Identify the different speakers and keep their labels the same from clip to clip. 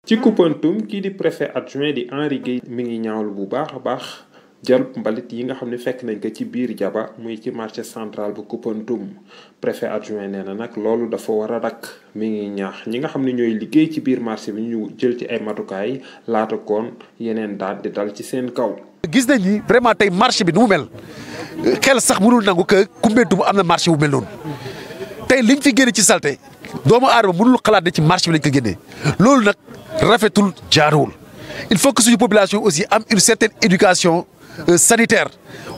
Speaker 1: ci Koupantoum kii di préfet adjoint di Henri Guèye mi ngi ñaawlu bu baax a baax jarub mbalit yi nga xam ne fekk nañ ko ci biir Diaba muy ci marché central bu Koupantoum préfet adjoint nee na nag loolu dafa war a dakk mi ngi ñaax ñi nga xam ne ñooy liggéey ci biir marché bi ñu jël ci ay matukaay laata koon yeneen daal di dal ci seen kaw.
Speaker 2: gis nañ ni vraiment tey marché bi nu mu mel xel sax mënul nangu que Koupantoum am na marché bu mel noonu tey liñ fi génne ci salté doomu aadama mënul xalaat ne ci marché bi lañ ko génnee loolu nag rafetul jaaruwul il faut que suñu population aussi am une certaine éducation sanitaire.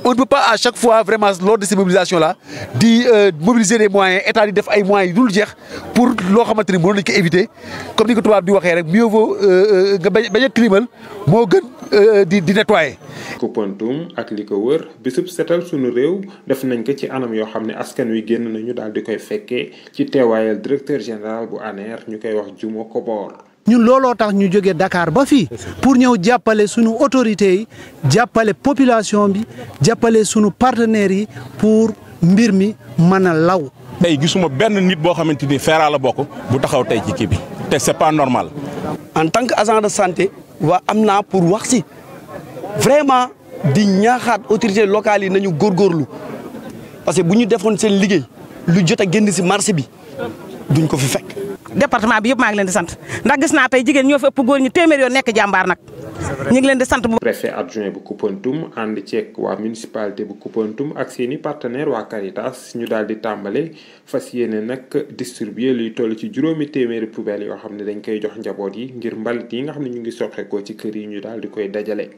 Speaker 2: On ne peut pas à chaque fois vraiment lors de ces mobilisations là di mobiliser des moyens état di def ay moyens yu dul jeex pour loo xamante ni mënoon nañu ko éviter comme ni ko tubaab di waxee rek mieux vaut nga bañ a tilimal moo gën di nettoyer.
Speaker 1: Koupantoum ak li ko wër bisub setal sunu réew def nañ ko ci anam yoo xam ne askan wi génn nañu daal di koy fekkee ci teewaayal directeur général bu ANER ñu koy wax Juma Kobor.
Speaker 3: ñun looloo tax ñu jógee Dakar ba fii pour ñëw jàppale sunu autorités yi jàppale population bi jàppale sunu partenaires yi pour mbir mi mën a law.
Speaker 4: tey gisuma benn nit boo xamante ni Feera la bokk bu taxaw tey ci kii bi te c'est pas normal.
Speaker 5: En tant que agent de santé waa am naa pour wax si vraiment di ñaaxaat autorités locales yi nañu góorgóorlu parce que bu ñu defoon seen liggéey lu jot a génn si marché bi duñ ko fi fekk.
Speaker 6: département bi yëpp maa ngi leen di sant ndax gis naa tey jigéen ñoo fi ëpp góor ñi téeméer yoon nekk jàmbaar nag ñu ngi leen di sant bu.
Speaker 1: préfet adjoint bu Koupantoum ànd ceeg waa municipalité bu Koupantoum ak seeni partenaire waa Caritas ñu daal di tàmbale fas yéene nag distribuer luy toll ci 5 téeméeri poubelles yoo xam ne dañ koy jox njaboot yi ngir mbalit yi nga xam ne ñu ngi soqeekoo ci kër yi ñu daal di koy dajale.